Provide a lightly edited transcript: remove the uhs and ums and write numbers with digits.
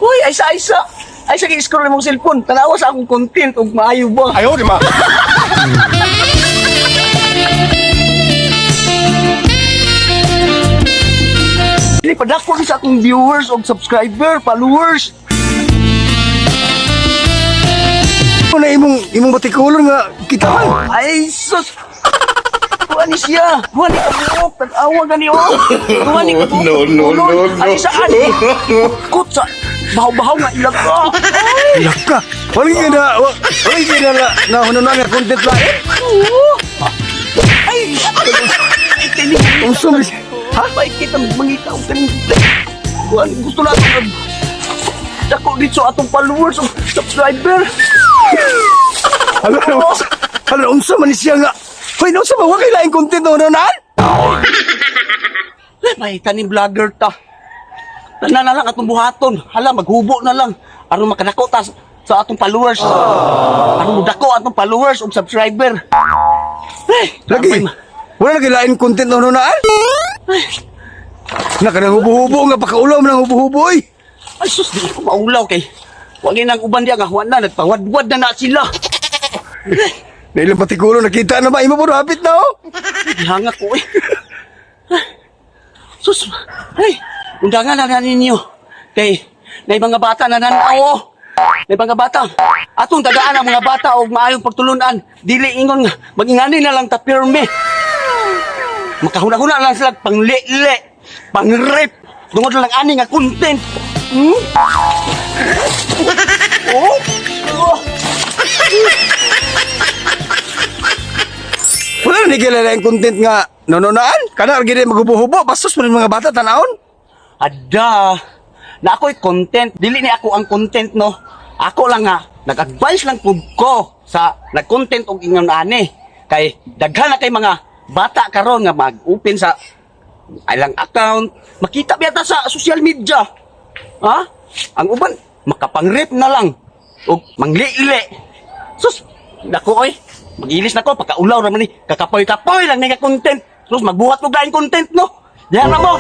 Uy, ay sa ay sa. Ay sa gi-scroll imong cellphone. Tanawa sa akong content ug maayo ba. 哎呦我的妈！ Dili padako ni sa akong viewers ug subscriber, followers. Ano na imong batikulon nga kita man. Ay sus. Kuha ni siya. Kuha ni kabuok. Tag-awa gani oh. Kuha ni kabuok. No, no, no, no. Ay saan eh. Kut sa bahaw-bahaw nga ilaga. Ay. Laka. Wala gyud na wala gyud na na hununan nga content lain. Oo. Ay. Ay, tinig. Unsa man siya? Ha? Ay, kita mangita og kaning kuha ni gusto na atong dako dito atong followers ug subscriber. Hala, hala, unsa man ni siya nga. Hoy, unsa ba wa kay laing content na hununan? Ay, may tanim vlogger ta. Tanan na lang atong buhaton. Hala, maghubo na lang. Aron makadako ta sa atong followers. Aron mudako atong followers ug subscriber. Ay, Lagi. tambay Wala na kay laing content na hununan? Na kanang hubo-hubo nga pakaulaw man ang hubo-hubo oy. Ay, sus, di ko maulaw kay. Wag nang uban diya nga huwan na nagpawadwad na na sila. Ay, Na ilang batikulo nakita na ba imo puro hapit na oh. gihanga ko eh. Ay, sus, ay, undangan na na ninyo. Kay, na mga bata na nanaw oh. May mga bata. Atong tagaan ang mga bata og maayong pagtulunan. Dili ingon nga magingani na lang ta pirmi. Makahuna-huna lang sila pangle-le, pangrip. Tungod lang ani nga content. Oh. Oh. Wala na ni kay laing content nga nononaan. Kana ra gid maghubo-hubo bastos man ang mga bata tanawon. Ada. Na ako'y content. Dili ni ako ang content, no. Ako lang nga, nag-advise lang pud ko sa nag-content og ingon ani. Kay daghan na kay mga bata karon nga mag-open sa ilang account, makita biyata sa social media. Ha? Ang uban makapangrip na lang og manglili. Sus, dako oy. Magilis na ko pagkaulaw ra man ni, kakapoy-kapoy lang ni nga content. Sus, magbuhat ko gaing content no. Diha na mo.